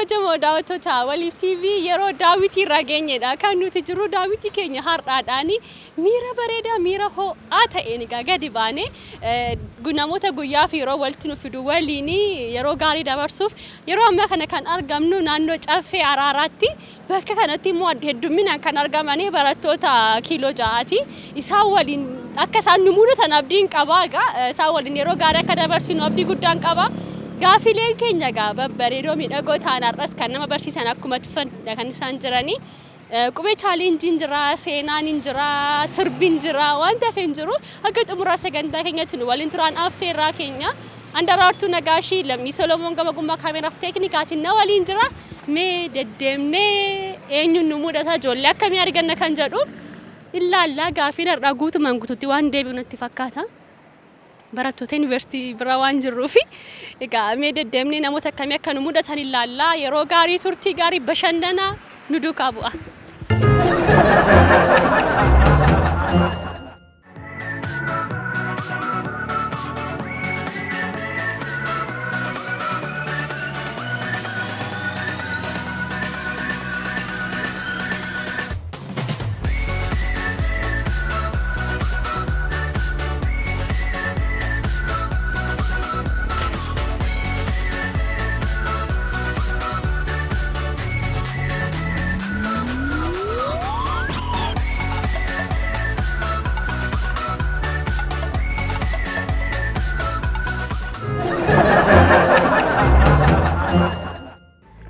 Kabajamoo daawwattoota Waliif TV, yeroo daawwitii irraa geenyedha. Kan nuti jirru daawwitii keenya har'aadhaan miira bareedaa, miira ho'aa ta'een egaa gadi baanee namoota guyyaa fi yeroo walitti nu fidu waliin yeroo gaarii dabarsuuf yeroo ammaa kana kan argamnu naannoo Caffee Araaraatti. Bakka kanatti immoo heddumminaan kan argaman barattoota kiiloo ja'aati. Isaan waliin akka isaan nu mudatan abdiin qaba egaa isaan waliin yeroo gaarii akka dabarsinu abdii guddaan qaba. Gaaffileen keenya egaa babbareedoo miidhagoo ta'an har'as kan nama barsiisan akkuma tufan kan isaan jiranii. Qubee chaalenjiin jira, seenaan hin jira, sirbiin jira, wanti hafe hin jiru. Hanga xumuraa sagantaa keenyatti nu waliin turaan affeerraa keenya. An Daraartuu Nagaashii, Lammii Solomoon gama gummaa kaameeraaf teeknikaatiin na waliin jira. Mee deddeemnee eenyuun nu mudata, ijoollee akkamii arganna kan jedhu ilaallaa. Gaaffiin har'aa guutumaan guutuutti waan deebi'u natti fakkaata. Barattoota yuunivarsiitii bira waan jirruufi egaa mee deddeemnee namoota akkamii akka nu mudatan ilaallaa. Yeroo gaarii, turtii gaarii, bashannanaa nu duukaa bu'a.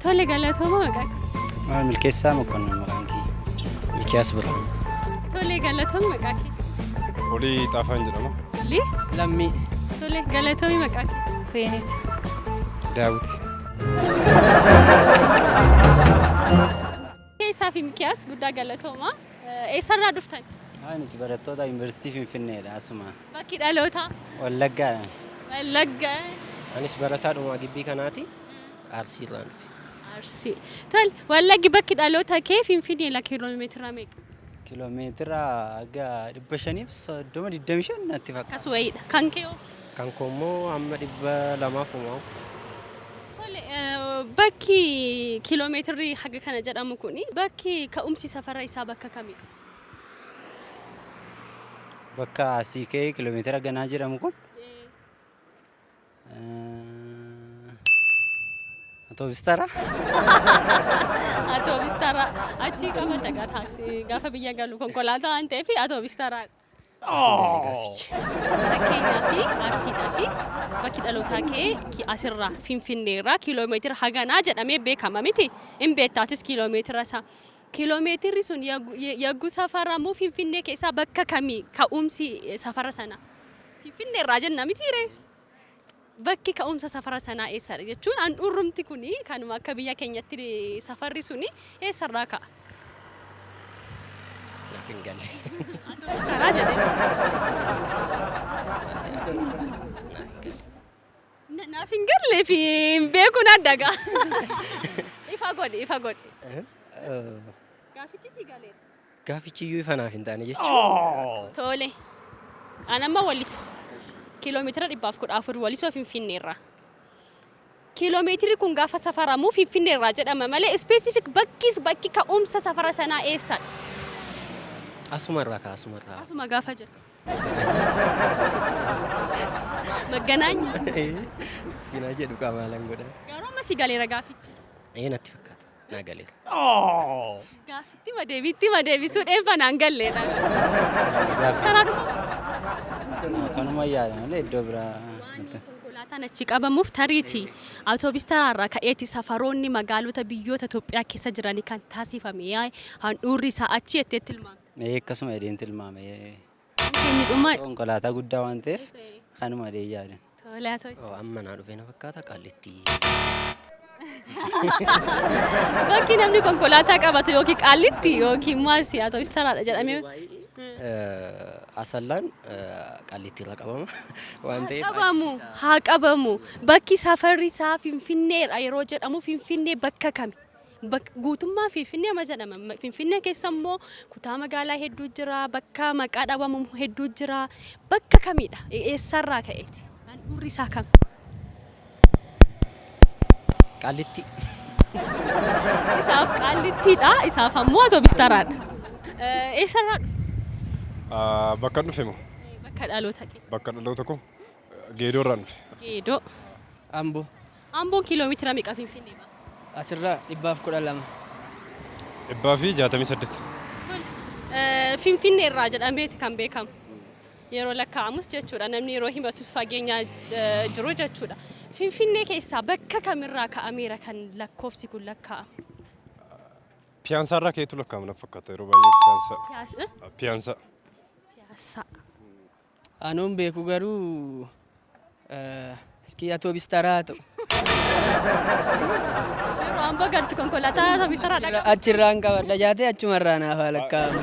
Tole, galatooma. Maqaa kee? Milkeessaa Mokonnon maqaan kiyya. Mikiyaas Birhaanuu. Tole, galatooma. Maqaa kee? Olii Xaafaan jedhama. Olii. Lammii. Tole, galatoomi. Maqaa kee? Feenet. Daawit. Keessaa fi Mikiyaas, guddaa galatooma. Eessarraa dhuftan? Haa, nuti barattoota Yuunivarsiitii Finfinneedha asuma. Bakki dhalootaa? Wallaggaadha. Wallagga. Anis barataadhuma gibbii kanaati. Arsiirraan dhufe. Arsii. Tole, Wallaggi bakki dhaloota kee Finfinnee la kiiloomeetira meeqa? Kiiloomeetira haga 530, 25 natti fakkaata. Akkas wayiidha. Kan kee hoo? Kan koo immoo hamma 200 fumaa'u. Tole, bakki kiiloomeetirri haga kana jedhamu kuni bakki ka'umsi safara isaa bakka kamidha? Bakka asii ka'ee kiiloomeetira ganaa jedhamu kun Atoobis tara. Atoobis tara. Achii qabata gaa taaksii gaafa biyya galu konkolaataa waan ta'eef atoobis taraadha. Fakkeenyaaf Arsiidhaati. Bakki dhalootaa kee asirraa Finfinneerraa kiiloomeetira haganaa jedhamee beekama miti. Hin beekta atis kiiloomeetira isaa. Kiiloomeetirri sun yagguu safaramu Finfinnee keessaa bakka kamii ka'umsi safara sanaa? Finfinneerraa jenna mitiiree? Bakki ka'umsa safara sanaa eessadha jechuun handhuurrumti kuni kanuma akka biyya keenyatti safarri suni eessarraa ka'a? Naaf hin galle. Atoobis taraa jedhee. Naaf hin galle fi hin beeku na daga. Ifa godhi, ifa godhi. Gaafichi si galeera. Gaafichi iyyuu ifa naaf hin taane jechuudha. Tole. An amma Waliso. Kiiloomeetira 114 Walisoo Finfinneerraa. Kiiloomeetirri kun gaafa safaramu Finfinneerraa jedhama malee specific bakki ka'umsa safara sanaa eessadha? Asuma irraa ka'a, asuma irraa. Asuma gaafa jedhu. Magganaanya. Siinaa jedhu qamaalan godha. Garuu amma si galeera gaafichi. Ee, natti fakkaata. Naa galeera. Gaaffitti ma deebiitti ma deebisuu dheeffa naan galleedha. Saraadhuma. Kanuma yaada malee iddoo biraa. Waan konkolaataan achi qabamuuf tariiti awutoobis taraarraa ka'eeti safaroonni magaalota biyyoota Itoophiyaa keessa jiranii kan taasifame yaa handhuurri isaa achi jettee tilmaamta. Ee, akkasuma jedheen tilmaame. Inni dhuma. Konkolaataa guddaa waan ta'eef kanuma jedhee yaada. Tole, haa ta'u. Oh, amma naa dhufee na fakkaata Qaallitti. Bakki namni konkolaataa qabatu yookiin Qaallitti yookiin immoo asii awutoobis taraadha jedhamee. Asallaan Qaallitti irra qabama waan ta'eef. Qabamu haa qabamu, bakki safarri isaa Finfinneedha yeroo jedhamu Finfinnee bakka kami? Guutummaa Finfinnee amma jedhama. Finfinnee keessa immoo kutaa magaalaa hedduu jira, bakka maqaa dhabamu hedduu jira. Bakka kamidha? Eessarraa ka'eeti? Handhuurri isaa kam? Qaallitti. Isaaf Qaallittiidha. Isaaf ammoo atoobis taraadha. Eessarraa dhufte? Bakka dhufe moo? Bakka dhaloota kee. Bakka dhaloota koo Geedoorraan dhufe. Geedoo. Amboo. Amboon kiiloomeetira meeqa Finfinnee ba'a? Asirraa 112. 168. Finfinnee irraa jedhameeti kan beekamu. Yeroo lakkaa'amus jechuudha. Namni yeroo himatus fageenya jiru jechuudha. Finfinnee keessaa bakka kamirraa ka'ameera kan lakkoofsi kun lakkaa'amu? Piyaansaarraa ka'eetu lakkaa'ama na fakkaata yeroo baay'ee piyaansaa. Piyaansaa. Piyaassaa. Anuun beeku garuu iskii atoobis taraa haa ta'u. Yeroo Amboo galtu konkolaataa atoobis taraa dhaqa. Achirraan qabadha jaatee achumarraa naaf haa lakkaa'amu.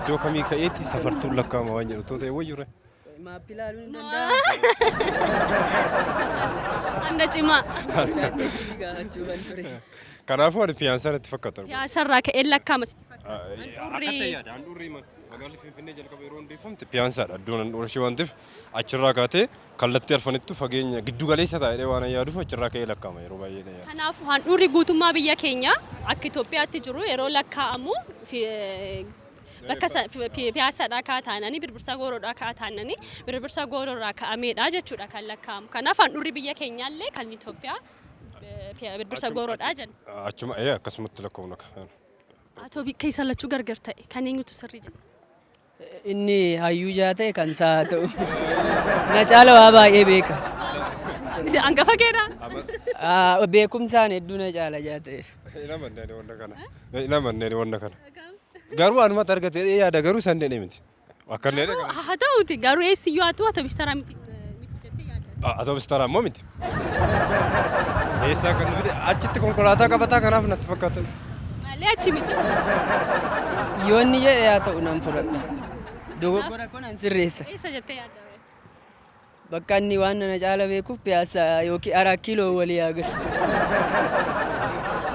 Iddoo kamii ka'eetti safartuun lakkaa'ama waan jedhu ta'e wayyure. Maappii ilaaluun hin danda'amu. Anna cimaa. ChatGPT gaafachuu kan ture. Kanaafuu ani piyaansaa natti fakkaata. Piyaasarraa ka'ee lakkaa'ama sitti fakkaata. Akka ta'e yaada handhuurri magaalli Finfinnee jalqaba yeroo hundeeffamte piyaansaadha iddoon handhuura ishee waan ta'eef achirraa kaatee kallattii arfanittu fageenya giddu galeessa taa'ee waan yaaduuf achirraa ka'ee lakkaa'ama yeroo baay'ee yaada. Kanaafuu handhuurri guutummaa biyya keenyaa akka Itoophiyaatti jiru yeroo lakkaa'amu bakka piyaasaadhaa ka'a taananii Birbirsa Gooroodhaa ka'a taananii Birbirsa Gooroorraa ka'ameedha jechuudha kan lakkaa'amu. Kanaaf handhuurri biyya keenyaallee kan Itoophiyaa Birbirsa Gooroodhaa jenna. Achuma akkasumatti lakkaa'u akka. Atoo keessa lachuu gargar ta'e kan eenyutu sirrii jedha? Inni hayyuu jaa ta'e kan isaa haa ta'u. Na caala waa baay'ee beeka. Hangafa keedhaa? Beekumsaan hedduu na caala jaa ta'eef. Hin amanneen wanna kana. Hin amanneen wanna kana. Garuu anumatti argate yaada garuu san dheedhe miti. Akka inni jedhe Haa ta'uuti garuu eessiyyuu haa ta'u atoobis taraa miti jettee yaadda. Atoobis taraa immoo miti. Eessaa kan nu fide achitti konkolaataa qabataa kanaaf natti fakkaatan. Malee achi miti. Yoo inni jedhe haa ta'u nan fudhadha. Dogoggora kun an sirreessa. Eessa jettee yaadda? Bakka inni waan na caala beekuuf piyaasaa yookiin araa kiiloo walii haa galu.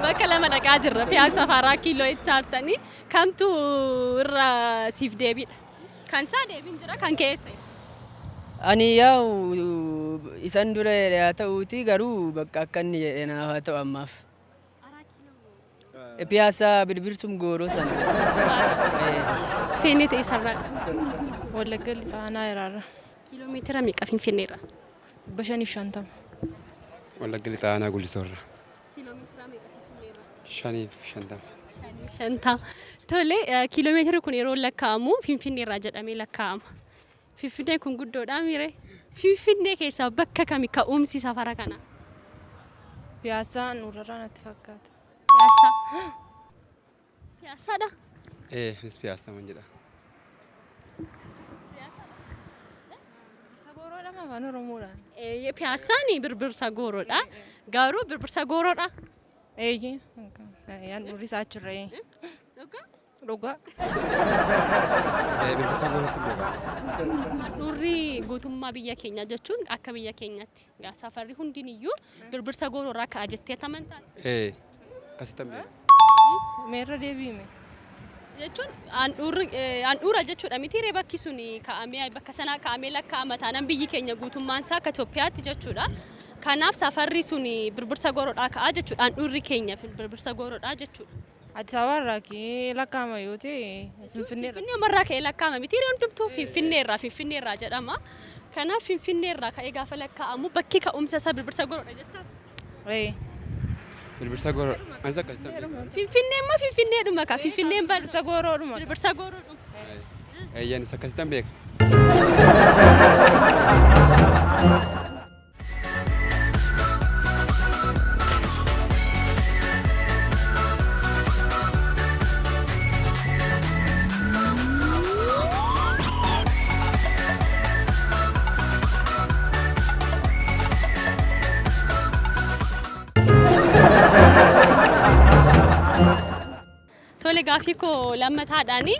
Bakka lama dhaqaa jirra. Piyaasaa fi Araa Kiiloo itti aartanii kamtu irra siif deebiidha? Kan isaa deebiin jira kan keessa. Ani yaa'u isan dura jedhe haa ta'uuti garuu bakka akka inni jedhe naaf haa ta'u ammaaf. Piyaasaa Birbirsuum Gooroo sana. Feenee ta'e sarara. Wallagga Lixaa aanaa Hiraarra. Kiiloomeetira meeqa Finfinneerra? 550. Wallagga Lixaa aanaa Gullisoorra. Kiiloomeetira meeqa Finfinneerra? 550. 50. Tole, kiiloomeetirri kun yeroo lakkaa'amu Finfinneerraa jedhamee lakkaa'ama. Finfinneen kun guddoodha miire. Finfinnee keessaa bakka kami ka'umsi safara kanaa? Piyaasaa Nuurarraa natti fakkaata. Piyaasaa. Piyaasaadha. Ee, anis piyaasaa man jedha. Gooroodha afaan Oromoodhaan. Piyaassaan Birbirsa Gooroodha. Garuu Birbirsa Gooroodha. Eeyyee. Handhuurri isaa achirra. Dhugaa? Dhugaa. Ee, Birbirsa Goorootti beekamas. Handhuurri guutummaa biyya keenyaa jechuun akka biyya keenyaatti safarri hundiniyyuu Birbirsa Gooroorraa ka'a jettee amantaa? Ee, akkasittan beeka. Meerra deebi'ime. Jechuun handhuura jechuudha miti ree bakki sun kaa'amee bakka sanaa kaa'amee lakkaa'ama taanaan biyyi keenya guutummaan isaa akka Itoophiyaatti jechuudha. Kanaaf safarri sun Birbirsa Gooroodhaa ka'a jechuudha. Handhuurri keenya Birbirsa Gooroodhaa jechuudha. Addis Ababa irraa ka'ee lakkaa'ama yoo ta'e Finfinnee irraa. Finfinnee ammarraa ka'ee lakkaa'ama miti ree hundumtuu Finfinneerraa Finfinneerraa jedhama. Kanaaf Finfinneerraa ka'ee gaafa lakkaa'amu bakki ka'umsa isaa Birbirsa Gooroodha jettaa? Ee. Birbirsa Gooroo. Anis akkasittan beeka. Finfinnee immoo Finfinneedhuma ka Finfinneen bal'a. Birbirsa Gooroodhuma. Birbirsa Gooroodhuma. Ee, anis akkasittan beeka. Tole, gaafii koo lammataadhaani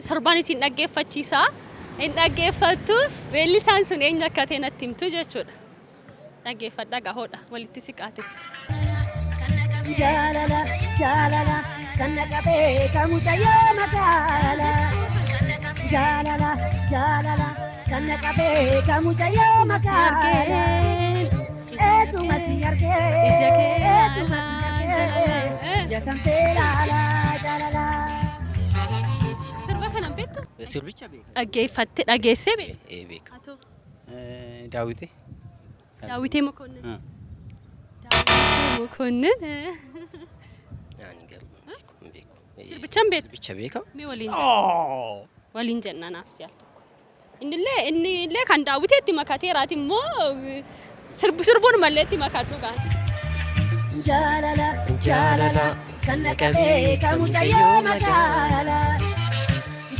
sirbaan isin dhaggeeffachiisa. Hin dhaggeeffattu, weellisaan sun eenyu akka ta'e natti himtu jechuudha. Dhaggeeffadhaa gahoodha walitti siqaate. Jaalala jaalala kan na qabee kan mucayyoo magaala. Jaalala jaalala kan na qabee kan mucayyoo magaala. Eessuma si argee Ija kee eessuma ilaalaa si argee jaalala. ija kan kee ilaalaa jaalala. Sirba kana hin beektu? Sirbicha beeka. Dhaggeeffatte dhageessee beekta? Ee beeka. Haa ta'u. Daawwitee. Daawwitee Mokonnin. Daawwitee Mokonnin. Ani garuu hin beeku. Sirbicha hin beektu? Sirbicha beeka. Mee waliin jenna. Waliin jenna naaf si'al tokko. Innillee innillee kan daawwiteetti makateeraati immoo sirbu sirbuun mallee itti makadhu gaa. Jaalala jaalala kan na qabee kan mucayyoo magaala.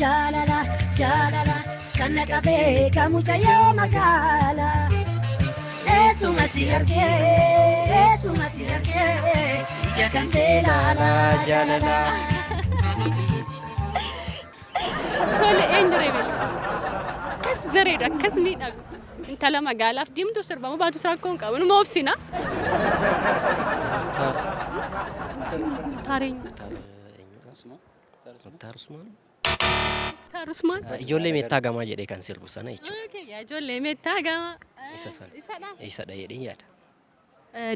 Jaalala jaalala kan na qabee kan mucayyoo magaala. Eessuma si argee eessuma si argee ija kan kee ilaalaa jaalala. Tole eenyu reebeelisa? Akkas bareedu akkas miidhagu. Intala magaalaaf diimtuu sirbamu baatu rakkoo hin qabu. Numa obsina. Muktaar. Muktaar eenyu? Muktaar eenyudha? Muktaar Usmaan. Muktaar Usmaan. Ijoollee meettaa gamaa jedhee kan sirbu sana jechuudha. Okay, yaa ijoollee meettaa gama. Isa sana. Isadha. Isadha jedheen yaada.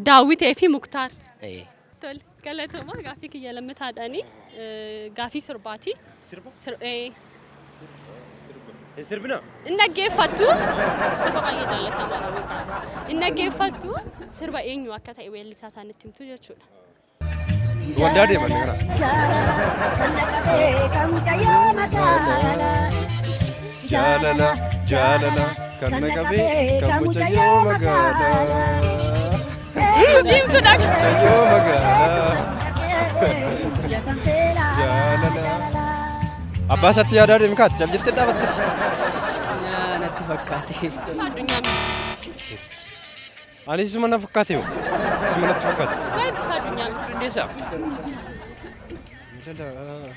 Daawwitee fi Muktaar. Ee. Tole galatooma gaaffii kiyya lammataadhaani gaaffii sirbaati. Sirba? Ee. Sirbinaa? Inni dhaggeeffattu sirba baay'ee jaallatamaadha dhugaa. Inni dhaggeeffattu sirba eenyu akka ta'e weellisaa isaanitti himtu jechuudha. Waldaa deeman kana. Jaalala kan na qabee kan mucayyoo magaala. Jaalala jaalala kan na qabee kan mucayyoo magaalaa. Diimtuu dhagaa. Mucayyoo magaalaa. Jaalala. Abbaa isaatti yaadaa deemi kaati cal jettee dhaabatte. Addunyaa natti fakkaate. Eebbisaa addunyaa miti. Ani isuma na fakkaate yoo. Isuma natti fakkaate. Dhugaa eebbisaa addunyaa miti. Dandeessaa? Jaalala.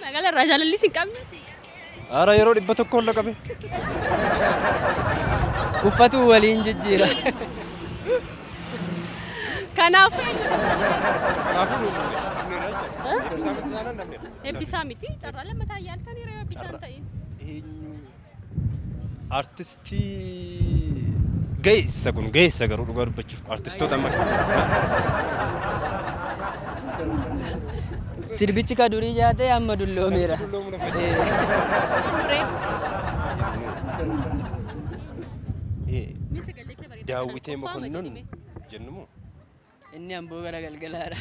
Magaalaa irraa jaalallis hin qabne. Ara yeroo 100 ol qabe. Uffatu waliin jijjiira. Kanaafuu eenyu jettanii Kanaafuu nu dhabneera jechuudha. Eebbisaa miti taanaan dhabneera. Eebbisaa miti carraa lammataa yaaltanii yeroo eebbisaan ta'in. Eenyu artistii ga'eessa kun ga'eessa garuu dhugaa dubbachuuf artistoota amma Sirbichi ka durii jaatee amma dulloomeera. Duree. Ee, Mee sagalee kee bareedaa Daawwitee kana qofaa Mokonnon jedhime. jennu moo? Inni amboo gara galgalaadha.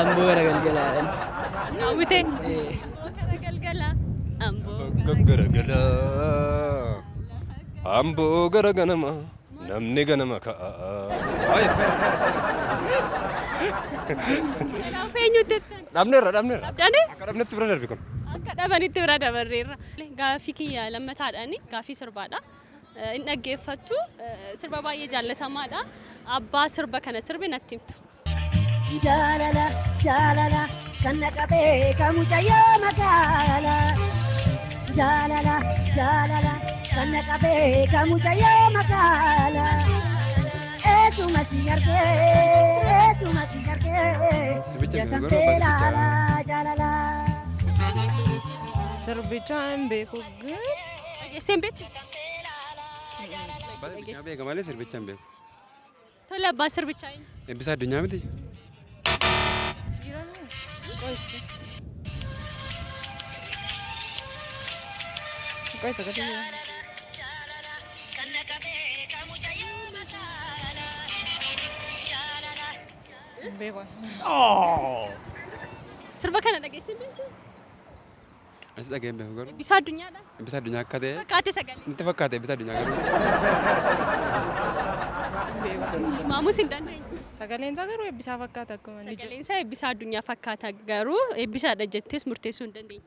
Amboo gara galgalaadha. Daawwitee. Ee. Amboo gara galgalaa. Amboo Gara galaa. Amboo gara ganama. Namni ganama ka'a. Kanaafuu eenyutti jettan? Dhabneerra dhabneerra. Dhabdanii? Akka dhabnetti bira darbi kun. Akka dhabanitti bira dabarreerra. Gaaffii kiyya lammataadhaani gaaffii sirbaadha. Hin dhaggeeffattu sirba baay'ee jaallatamaadha. Abbaa sirba kana sirbi natti himtu. Jaalala jaalala kan na qabee kan mucayyoo magaala. Jaalala jaalala kan na qabee kan mucayyoo magaala. Eessuma si argee eessuma si argee Sirbicha ija kan beeku garuu kee abbaa sirbichaa. ilaalaa jaalala. Sirbicha hin beeku ግን Dhageessee hin beektu? Abbaa sirbichaa beeka malee sirbicha hin beeku. Tole abbaa sirbichaa eenyu? Eebbisaa addunyaa miti? ቆይ እስኪ ቆይ ተከተል። Kan na qabee kan mucayyoo magaala. Jaalala. Hin beeku. Sirba kana dhageessee hin beektu? Anis dhagee hin beeku garuu. Eebbisaa addunyaadha. Eebbisaa addunyaa akka ta'e Fakkaate sagalee. natti fakkaata eebbisaa addunyaa garuu. Hin beeku. Maamus hin dandeenye. Sagaleen isaa garuu eebbisaa fakkaata akkuma inni jedhu. Sagaleen isaa eebbisaa addunyaa fakkaata garuu eebbisaadha jettees murteessuu hin dandeenye.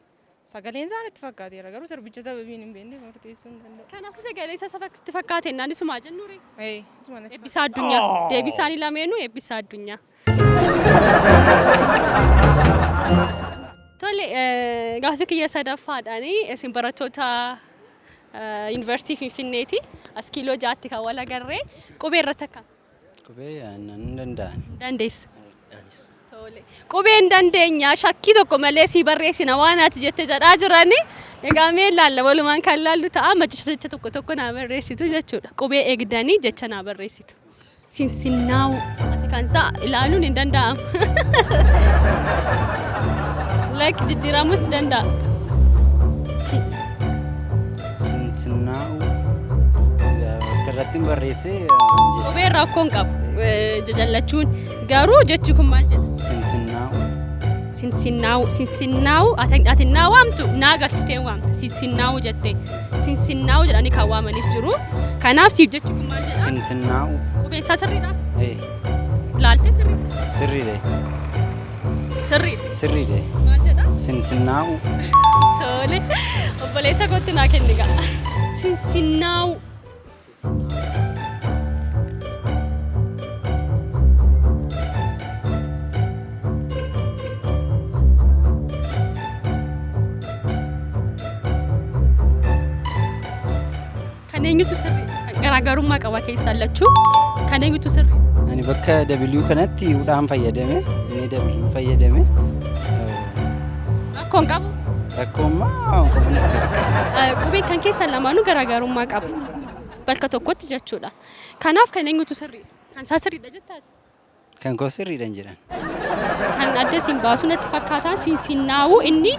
Sagaleen isaa natti fakkaateera garuu sirbicha sababiin hin beekneef murteessuu hin danda'u. Kanaafuu sagalee isaa sitti fakkaate naan isumaa jennuure. Ee, isuma natti Eebbisaa addunyaa. Deebii isaanii lameenuu eebbisaa addunyaa. Tole gaaffii kiyya sadaffaadhaani isin barattoota yuunivarsiitii Finfinneeti. As kiiloo 6tti kan wal agarree qubee irratti akkam Qubee aannan hin danda'an. dandeessa. Anis. Tole. Qubeen dandeenya shakkii tokko malee sii barreessina waan ati jette jedhaa jirani. Egaa mee laalla walumaan kan laallu ta'a amma jecha tokko tokko naa barreessitu jechuudha. Qubee eegdanii jecha naa barreessitu. Sinsinnaawu. Ati kan isaa ilaaluun hin danda'amu. Like jijjiiramus danda'a. Sinsinnaa'u bakka irratti hin barreesse. Qubeen rakkoo hin qabu. Jajallachuun garuu jechi kun maal jedha? Sinsinnaa'u. Sinsinnaawu sinsinnaawu ati naa waamtu naa galchitee waamta sinsinnaawu jettee sinsinnaawu jedhanii kan waamanis jiru. Kanaaf siif jechi kun maal jedha? Sinsinnaa'u. Qubeen isaa sirriidha? Eh, Laaltee sirriidha? Sirriidha. Sirriidha. Sirriidha. Maal jedha? Sinsinnaa'u. Tole. Obboleessa kootti naa kenni gaa. Sinsinnaawu. Kan eenyutu sirrii? Garaagarummaa qaba keessaa lachuu. Kan eenyutu sirrii? Ani bakka W kanatti udhaan fayyadame, inni W fayyadame. Rakkoon qabu. Rakkoommaa qabu natti fakkaata. Qubeen kan keessan lamaanuu garaagarummaa qaba. Bakka tokkotti jechuudha. Kanaaf kan eenyutu sirrii? Kan isaa sirriidha jettaati? Kan koo sirriidha hin jedhan. Kan adda siin baasu natti fakkaata. Sinsinnaa'uu inni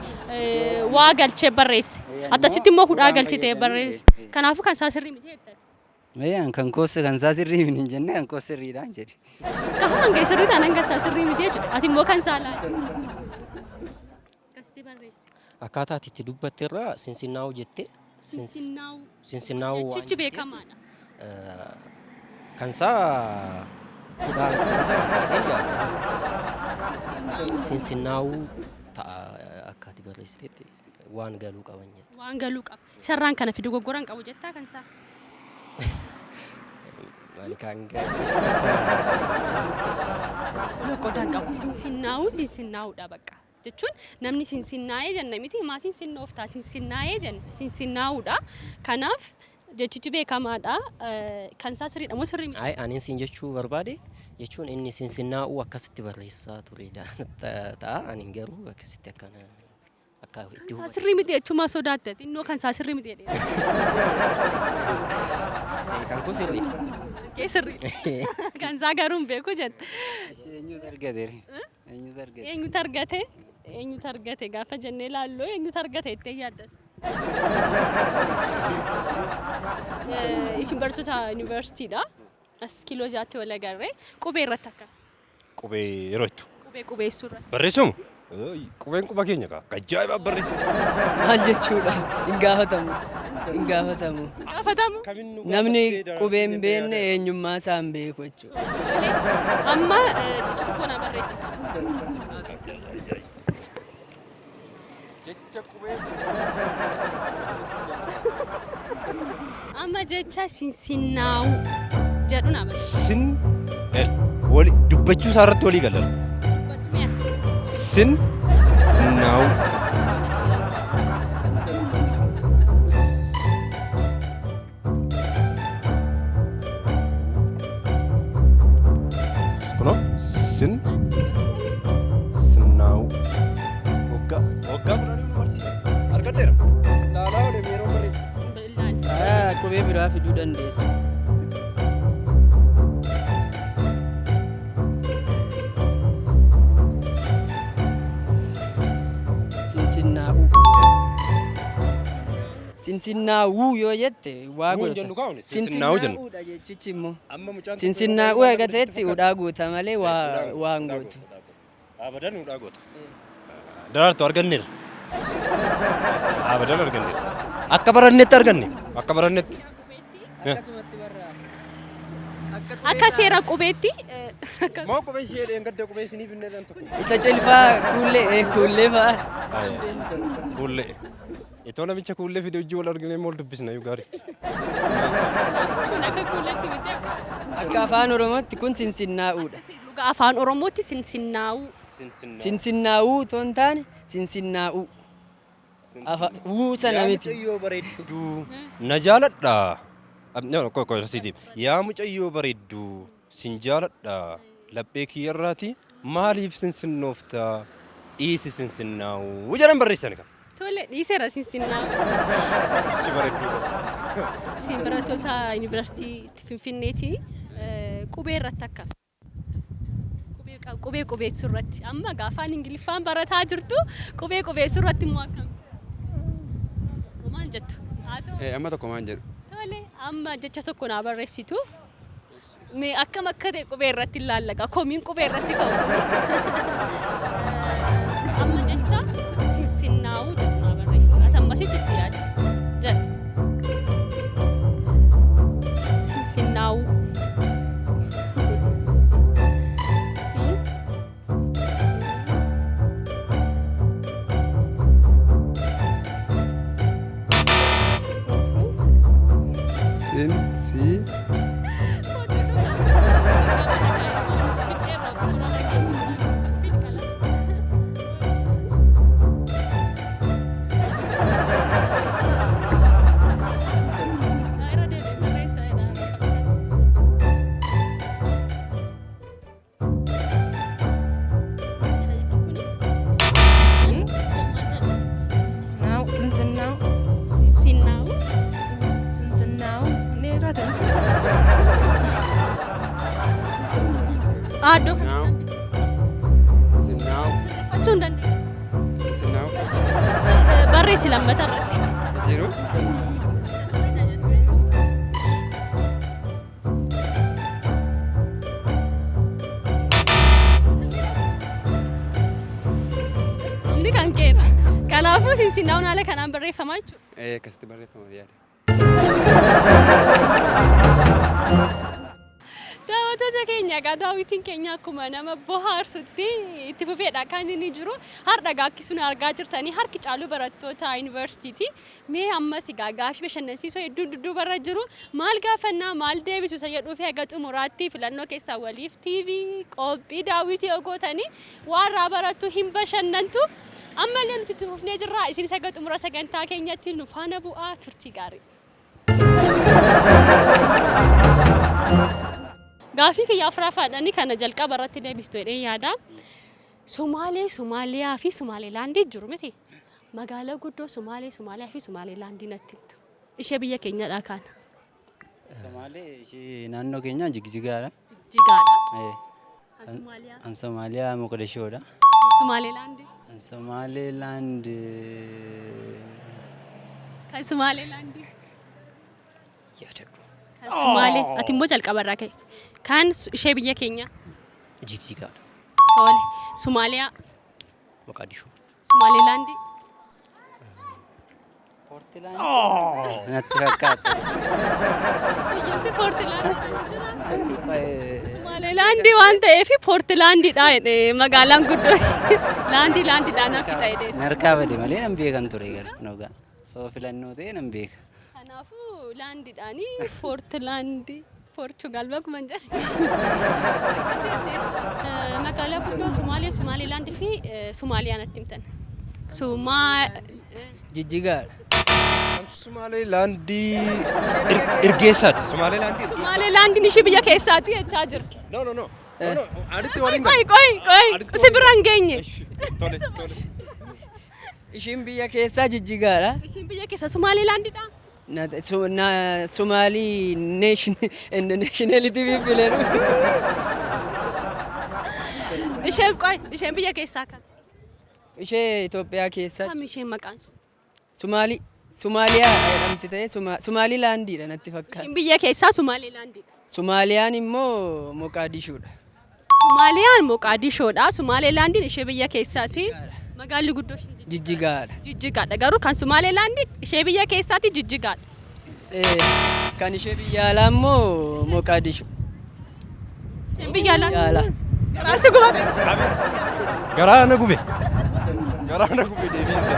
waa galchee barreesse. Akkasitti immoo hudhaa galchitee barreesse. Kanaafuu kan isaa sirrii miti jettati. Meeyaan kan koo kan isaa sirrii hin jenne kan koo sirriidha hin jedhe. Kafa hanga sirrii taanaan kan isaa sirrii miti jechuudha. Ati immoo kan isaa laali. Akkasitti barreesse. Akkaataa ati itti dubbatte irraa sinsinnaa'uu jettee Sinsinnaa'uu. Sinsinnaa'uu waan Jechichi beekamaadha. Kan isaa hudhaa jedhee yaada. Sinsinnaa'uu ta'a akka ati barreessitetti waan galuu qaban jedha. Waan galuu qaba. Isarraan kana fi dogoggoraan qabu jettaa kan isaa. Ani kan jechuun akka jecha turtes jechuunis. Loqodaan qabu. Sinsinnaa'uu sinsinnaa'uudha bakka. Jechuun namni sinsinnaa'ee jenna miti maa sinsinnooftaa sinsinnaa'ee jenna sinsinnaa'uudha. Kanaaf jechichi beekamaadha. Kan isaa sirriidha moo sirrii miti? Ayi anin siin jechuu barbaade jechuun inni sinsinnaa'uu akkasitti barreessaa ture ta'a. Anin garuu akkasitti akkana akka itti Kan isaa hubadhe. sirrii miti jechuun maa sodaatte? Xinnoo kan isaa sirrii miti jedhee. Kan koo sirriidha. Kee sirriidha. Kan isaa garuu hin beeku jette. Eenyutu argate? Eenyutu argate? Eenyutu argate? Eenyutu argate gaafa jennee ilaallu eenyutu argate jettee yaadda? Isin barattoota yuunivarsiitiidha. As kiiloo jaatti wal agarree qubee irratti akka Qubee yeroo jettu. Qubee qubeessuu irratti. Barreessumu? Qubeen quba keenya kaa. Akka ajaa'ibaa barreessa. Maal jechuudha? Hin gaafatamu. Hin gaafatamu. Gaafatamu. Namni qubee hin beekne eenyummaa isaa hin beeku jechuudha. Amma jecha tokko naa barreessitu. Jecha qubee. Amma jecha sinsinnaa'u jedhu naa barreessi. Sin wali dubbachuu isaa irratti walii galan. Dubbadhu mee ati. Sin sinnaa'u. Kunoo sin sinnaa'u. Waggaa waggaa kudhanii nu barsiise. Argadheera. Laalaa olee yeroo barreessu. Ah, qubee biraa fiduu dandeessu. Sinsinnaa'uu. Sinsinnaa'uu yoo jette waa Wuu hin godhata. jennu kaa'u, sinsinnaa'uu jenna. Sinsinnaa'uudha jechichi immoo. Amma mucaan tokko Sinsinnaa'uu yeroo eega baay'ee ta'etti hudhaa guuta malee waa waa hin gootu. Abadan hudhaa goota. Daraartu arganneerra. Abadan arganneerra. Akka barannetti arganne. Akka barannetti. Akkasumatti barraa. Akka seera qubeetti Moo qubee ishee dheengadda qubee isiniif hin dheeran tokko. Isa cilfaa kuullee kuullee fa'aa. Kuullee. Itoo namicha kuullee fide hojii wal arginee immoo wal dubbisna iyyuu gaarii. Kun akka kuuletti miti akka. Akka afaan Oromootti kun sinsinnaa'uudha. Luga afaan Oromootti sinsinnaa'uu. Sinsinnaa'uu otoo hin taane sinsinnaa'uu. Wuu sana Yaa miti. mucayyoo bareedduu na jaaladha. No, qoy qoy siitiif. Yaa mucayyoo bareedduu sin jaaladha. Laphee kiyyarraati Maaliif sinsinnoofta dhiisi sinsinnaa'u jedhan barreessani kan. Tole, dhiiseera sinsinnaa'u. Si bareedduu. Isin barattoota yuunivarsiitii Finfinneeti. Qubee irratti akka qubee qubeessuu irratti amma afaan Ingiliffaan barataa jirtu, qubee qubeessuu irratti immoo akkam? Maal jettu? Haa ta'u. Amma tokko maan jedhu. Tole, amma jecha tokko naa barreessitu. Mee akkam akka ta'e qubee irratti ilaallaqa. Komiin qubee irratti ka'u kuni. Amma jecha sinsinnaa'uu jedhu naa barreessi. Ati ammasitti itti yaadi. Jedhu. Sinsinnaa'uu. Sin. Sinsin. Sin si Now, sinsinnaa'u. Sinsinnaa'u. Sinsinnaa'u. Inni irratti. Aaddoo kana Naaw. Sinnaa'u. sirreeffachuu hin dandeessu. Sinnaa'u. Barreessi lammata irratti. Jiru. Inni kan keedha. Kanaafuu sinsinnaa'uun haala kanaan barreeffamaa jechuudha. Akkasitti barreeffama yaada. Daawwattoota keenya, egaa daawwitiin keenya akkuma nama bohaarsutti itti fufeedha kan inni jiru. Har'a egaa akkasuma argaa jirtanii harki caalu barattoota yuunivarsiitiiti. Mee ammas egaa gaaffii bashannansiisoo hedduun dudduubarra jiru. Maal gaafannaa, maal deebisu isa jedhuu fi haga xumuraatti filannoo keessaa waliif TV qophii daawwitii yoo gootanii waan irraa barattu, hin bashannantu. Ammallee nuti itti fufnee jirra. Isinis haga xumura sagantaa keenyatti nu faana bu'aa, turtii gaarii. Gaaffii kiyya afuraffaadhaani kana jalqaba irratti deebistu jedhee yaada. Sumaalee, Somaaliyaa fi Sumaaleelaandii jiru miti. Magaalaa guddoo Sumaalee, Somaaliyaa fi Sumaaleelaandii natti himtu. Ishee biyya keenyadha kaana. Somaalee ishee naannoo keenyaa Jigjigaadha. Jigjigaadha. Kan Somaaliyaa. An Somaaliyaa Moqodishoodha. Sumaaleelaandii. An Somaaleelaand Kan Sumaaleelaandii. Yaadadhu. Kan Sumaalee. Ati immoo jalqaba irraa ka'e. Kan ishee biyya keenyaa. Jigjigaadha. Tole. Somaaliyaa. Moqaadishoo. Sumaaleelaandii. Natti fakkaata. Biyyattii Poortilaandii jira. Sumaaleelaandii waan ta'eef Poortilaandiidha jedhee, magaalaan guddoo ishee laandii laandiidhaan hafi ta'e jedhee. Narkaa bade malee nan beekan ture garuu nogaa. Soo filannoo ta'e nan beeka. Kanaafuu laandiidhaanii Poortilaandii, Poorchugaal bakkuma hin jedhe. Magaalaa guddoo Sumaalee, Sumaaleelaandii fi Sumaaliyaa natti himtan. Sumaa Jijjigaadha. Sumaaleelaandii Irgeessaati. Sumaaleelaandii Irgeessaati. Sumaaleelaandiin ishee biyya keessaati jechaa jira. No, no, no. No, no. Aditti waliin Qoy, qoy, qoy, si bira hin geenye. Tole, tole. Ishiin biyya keessaa Jijjigaadha. Ishiin biyya keessa Sumaaleelaandidha. Sumaalii nation nationality fileedhu. Isheen, qoy, isheen biyya keessaa kan. Ishee Itoophiyaa keessa. Kam isheen maqaan ishee? Sumaalii Sumaaliyaa jedhamti ta'e Sumaalilaandiidha natti fakkaata. Ishiin biyya keessaa Sumaaleelaandidha. Sumaaliyaan immoo Moqaadishuudha. Sumaaliyaan Moqaadishoodha. Sumaaleelaandiin ishee biyya keessaati. Magaalli guddoo ishee Jijjigaadha. Jijjigaadha. Garuu kan Sumaaleelaandii ishee biyya keessaati Jijjigaadha. Kan ishee biyya alaa immoo Moqaadishu. Isheen biyya alaa. Biyya alaa. Garaasi gubate. Garaa na gube. Garaa na gube deebiinsa.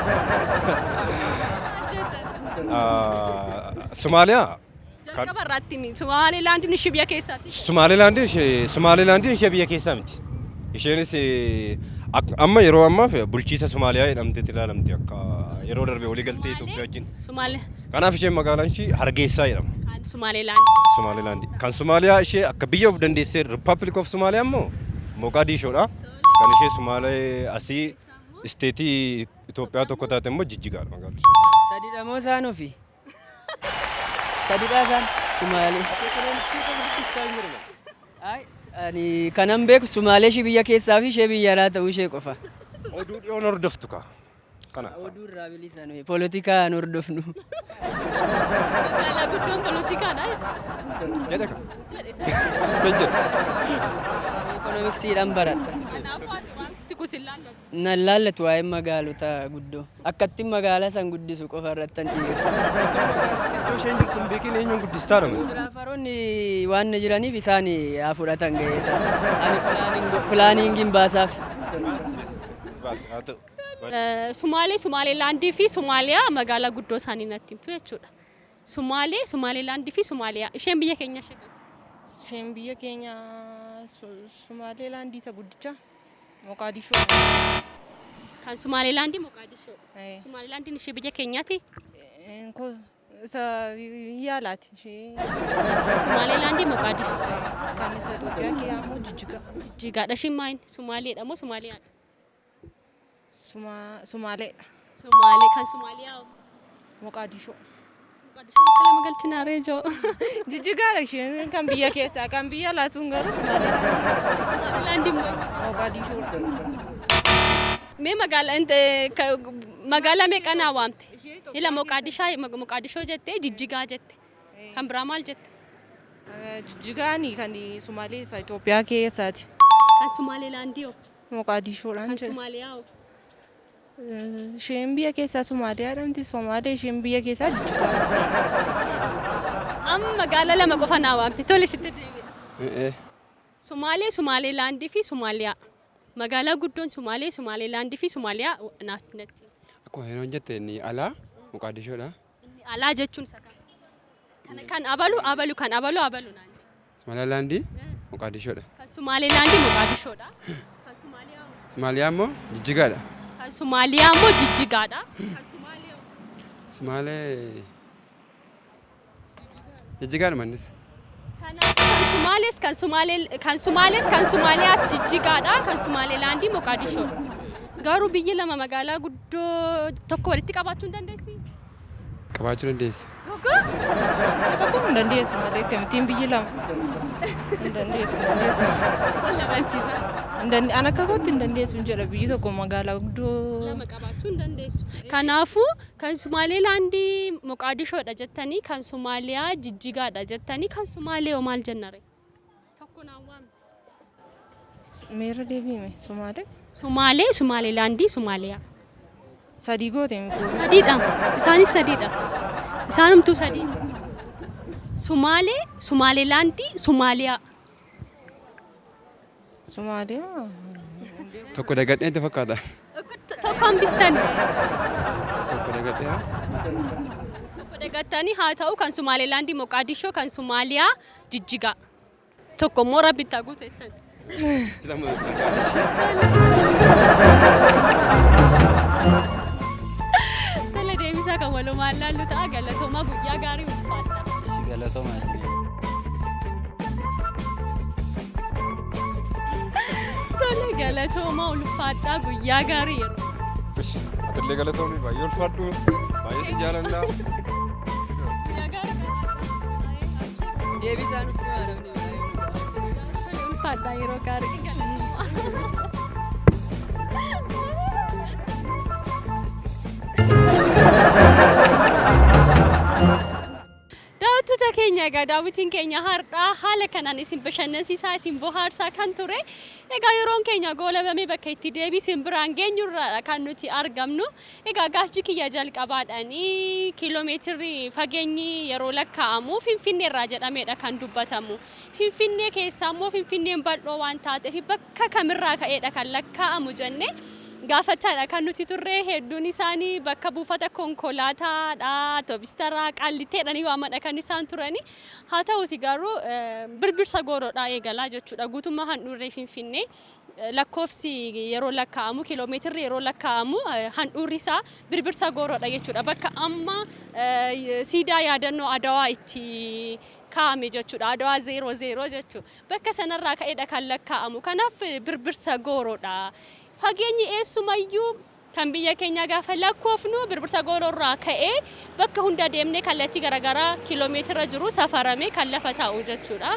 Somaaliyaa. Jalqaba irratti himi. Sumaaleelaandiin ishee biyya keessaati. Somaalilaandiin ishee biyya keessaa miti. Isheenis amma yeroo ammaaf bulchiisa Somaaliyaa jedhamteetti ilaalamti akka yeroo darbe waliigaltee Itoophiyaa wajjin. Sumaalee. Kanaaf isheen magaalaan ishii Hargeysaa jedhama. Kan Sumaaleelaand. Somaalilaandi. Kan Somaaliyaa ishee akka biyya of dandeessee Republic of Somaaliyaa immoo Moqaadishoodha. Kan ishee Sumaalee asii isteetii Itoophiyaa tokko taate immoo Jijjigaadha magaalli ishee. Sadidha moo isaan ofii? Sadidha isaan Sumaalee. Ay, ani kanan beeku Sumaalee ishee biyya keessaa fi ishee biyya alaa ta'uu ishee qofa. Oduu dhiyoon hordoftu kaa. Kana. Oduu irraa bilisa nuyi poolitikaa hin hordofnu. Magaalaa guddoon poolitikaadha jechuudha. Jedhe ka. Jedhe isa. Isa jedhe. Ani ikoonomiksiidhaan baradha. Kanaafuu ati wanti kun sin laallatu. Nan laallatu waa'ee magaalota guddoo. Akkattiin magaalaa san guddisu qofa irratti kan xiyyeeffatu. Iddoo isheen jirtu hin beekin eenyuun guddistaa dha malee. Giraafaroonni waan jiraniif isaan haa fudhatan ga'ee isaan. Ani pilaaniingiin baasaaf. Baas haa ta'u. Sumaalee, Sumaaleelaandii fi Sumaaliyaa magaalaa guddoo isaanii natti himtu jechuudha. Sumaalee, Sumaaleelaandii fi Sumaaliyaa. Isheen biyya keenya ishee kam? Isheen biyya keenya Sumaaleelaandii isa guddicha Moqaadishoo. Kan Sumaaleelaandii Moqaadishoo. Eh. Sumaaleelaandiin ishee biyya keenyaati. Isa biyya alaati ishee. Sumaaleelaandii Moqaadishoo. Kan isa Itoophiyaa kee immoo Jijjiga. Jijjigaadha. Isheen maal? Sumaaleedha moo Sumaaliyaadha? Sumaaleedha. Sumaalee kan Sumaaliyaa hoo? Moqaadishoo. Moqaadishoo bakka lama galchina reejoo. Jijjigaadha isheen kan biyya keessaa, kan biyya alaa sun garuu Sumaaleedha. Sumaaleelaandii immoo Moqaadishoodha. Mee magaalaa magaalaa meeqa naa waamte? Ila Moqaadishoo jettee, Jijjigaa jette. Kan biraa maal jette? Jijjigaani kan Sumaalee isa Itoophiyaa keessaati. Kan Sumaaleelaandii hoo? Moqaadishoodhaan Kan jedhe. Sumaaliyaa hoo? Isheen biyya keessaa Somaaliyaa jedhamti. Somaalee isheen biyya keessaa Jijjigaa. Amma magaalaa lama qofa naa waamte. Tole, sitti deebi'a. Eh. Sumaalee, Sumaaleelaandii fi Sumaaliyaa. Magaalaa guddoon Sumaalee, Sumaaleelaandii fi Sumaaliyaa naaf natti. Akkuma yeroon jette inni alaa Moqaadishoodha. Inni alaa jechuun isa kam? Kan abalu abalu, kan abalu abalu naan jedhe. Somaalilaandii Moqaadishoodha. Kan Sumaaleelaandii Moqaadishoodha. Kan Sumaaliyaa hoo? Somaaliyaa immoo Jijjigaadha. Kan Sumaaliyaa immoo Jijjigaadha. Kan Sumaaliyaa hoo? Sumaalee Jijjigaadhuma innis. Kanaafuu kan Sumaalees kan Sumaaliyaas Jijjigaadha. Kan Sumaaleelaandii Moqaadishoodha. Garuu biyyi lama magaalaa guddoo tokko walitti qabaachuu hin dandeessi? Qabaachuu dandeessi. Dhugaa? Tokko hin dandeessu malee, akkamittiin biyyi lama? Hin dandeessu, hin dandeessu. Wal amansiisa. An akka kootti hin dandeessu hin jedha, biyyi tokko magaalaa guddoo lama qabaachuu hin dandeessu. Kanaafuu kan Sumaaleelaandii Moqaadishoodha jettanii, kan Sumaaliyaa Jijjigaadha jettanii, kan Sumaalee hoo maal jennare? Tokko naan waamne. Meerra deebiime Sumaalee? Sumaalee, Sumaaleelaandii, Sumaaliyaa. Sadii goote miti. Sadiidha. Isaanis sadiidha. Isaanumtuu sadii. Sumaalee, Sumaaleelaandii, Sumaaliyaa. Somaaliyaa. Tokko dagadhee fakkaata. Tokko hambistanii. Tokko dagadhee. Tokko dagattanii. Haa ta'u, kan Sumaaleelaandii Moqaadishoo, kan Sumaaliyaa Jijjigaa. Tokko immoo Rabbi itti haa guutu jettan. Isa Moqaadishoo. Tole, deebisaa kan walumaan laallu ta'a. Galatoomaa, guyyaa gaarii, ulfaadha. Ishi, galatoomaa isinii. Tole, galatoomaa, ulfaadhaa, guyyaa gaarii yeroo. Ish, atillee galatoomii, baay'ee ulfaadhu, baay'ee si jaalannaa. Guyyaa gaarii qabaadhaa. Deebisaa nutti himaa namni biraa yoo Tole, ulfaadhaa, yeroo gaarii, galatoomaa. Daawwattoota keenya, egaa daawwitiin keenya har'aa haala kanaan isin bashannansiisaa, isin bohaarsaa kan ture. Egaa yeroon keenya goolabamee bakka itti deebii isin biraan geenyurraadha kan nuti argamnu. Egaa gaaffii kiyya jalqabaadhaanii kiiloomeetirri fageenyi yeroo lakkaa'amu Finfinneerraa jedhameedha kan dubbatamu. Finfinnee keessaa immoo Finfinneen bal'oo waan taateef bakka kamirraa ka'eedha kan lakkaa'amu jennee gaafachaadha kan nuti turre. Hedduun isaanii bakka buufata konkolaataadha, otoobistaraa, qaallitteedhanii waamadha kan isaan turani. Haa ta'uti garuu Birbirsa Gooroodhaa eegalaa jechuudha. Guutummaa handhuurree Finfinnee lakkoofsi yeroo lakkaa'amu, kiiloomeetirri yeroo lakkaa'amu, handhuurri isaa Birbirsa Gooroodha jechuudha. Bakka amma siidaa yaadannoo Adawaa itti kaa'ame jechuudha. Adawaa 0 0 jechuudha. Bakka sanarraa ka'eedha kan lakkaa'amu. Kanaaf Birbirsa Gooroodha. Fageenyi eessumayyuu kan biyya keenyaa gaafa lakkoofnu Birbirsa Gooroorraa ka'ee bakka hunda deemnee kallattii garaagaraa kiiloomeetira jiru safarame kan lafa taa'u jechuudha.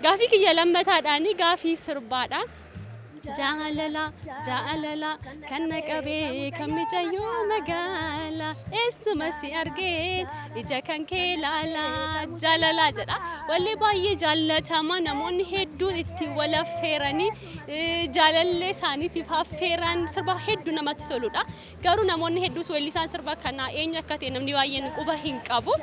Gaafii kiyya lammataadhaani gaafii sirbaadha. Jaalala jaalala kan na qabee kan micayyoo magaala, eessuma si argeen ija kan kee laala jaalala jedha. Wallee baay'ee jaallatama, namoonni hedduun itti wal affeeranii jaalallee isaaniitiif affeeran, sirba hedduu namatti toludha. Garuu namoonni hedduus weellisaan sirba kanaa eenyu akka ta'e namni baay'een quba hin qabu.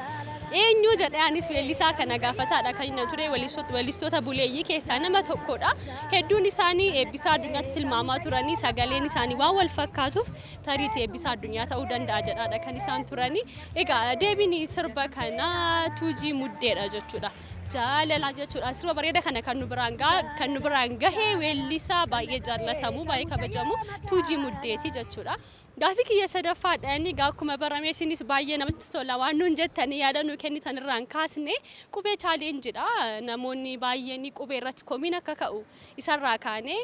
Eenyu jedhee anis weellisaa kana gaafataadha kan inni ture. Weellistoota buleeyyii keessaa nama tokkodha. Hedduun isaanii Eebbisaa Addunyaatti tilmaamaa turanii, sagaleen isaanii waan wal fakkaatuuf tariitii Eebbisaa Addunyaa ta'uu danda'a jedhaadha kan isaan turanii. Egaa deebiin sirba kanaa Tuujii Muddeedha jechuudha. Jaalala jechuudha. Sirba bareeda kana kan nu biraan gahee weellisaa baay'ee jaallatamu, baay'ee kabajamu Tuujii Muddeeti jechuudha. Gaafii kiyya sadaffaadha. Inni egaa akkuma barame isinis baay'ee namatti tola waan nuun jettanii yaada nuu kennitan irraan kaasne qubee challengedha. Namoonni baay'een qubee irratti komiin akka ka'u isarraa kaanee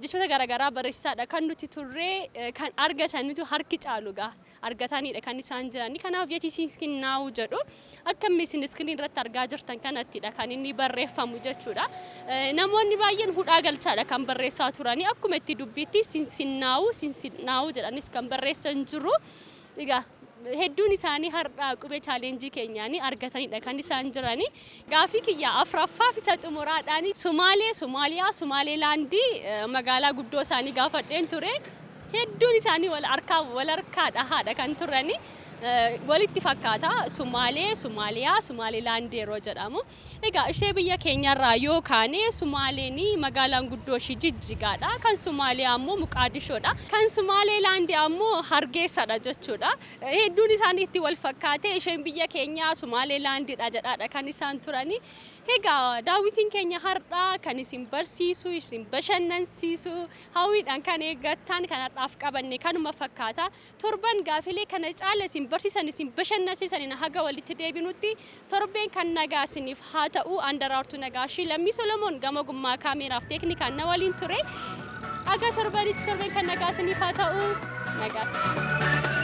jechoota garaagaraa barreessisaadha kan nuti turree, kan argatanitu harki caalu gaa argatanidha kan isaan jirani. Kanaaf jechi sinsinnaa'uu jedhu akka isin screen irratti argaa jirtan kanattidha kan inni barreeffamu jechuudha. Namoonni baay'een hudhaa galchaadha kan barreessaa turanii, akkuma itti dubbiitti sinsinnaa'uu sinsinnaa'uu jedhanis kan barreessan jiru. Egaa hedduun isaanii har'a qubee challenge keenyaanii argatanidha kan isaan jirani. Gaafii kiyya afuraffaaf isa xumuraadhaan Sumaalee, Somaaliyaa, Sumaaleelaandii magaalaa guddoo isaanii gaafadheen ture. Hedduun isaanii wal harkaa wal harkaa dhahaadha kan turani. Walitti fakkaata Sumaalee, Somaaliyaa, Sumaaleelaandii yeroo jedhamu. Egaa ishee biyya keenyarraa yoo kaane, Sumaaleen magaalaan guddoo ishii Jijjigaadha. Kan Somaaliyaa ammoo Muqaadishoodha. Kan Sumaaleelaandii ammoo Hargeessadha jechuudha. Hedduun isaanii itti wal fakkaate, isheen biyya keenyaa Sumaaleelaandiidha jedhaadha kan isaan turani. Egaa daawwitiin keenya har'aa kan isin barsiisu, isin bashannansiisu, hawwiidhaan kan eeggattan kan har'aaf qabanne kanuma fakkaata. Torban gaafilee kana caala isin barsiisan, isin bashannansiisan haga walitti deebinutti torbeen kan nagaa isiniif haa ta'u. Andaraartuu Nagaashii, Lammii Solomoon gama gummaa kaameeraaf teeknikaan na waliin ture. Haga torbanitti torbeen kan nagaa isiniif haa ta'u. Nagaatti.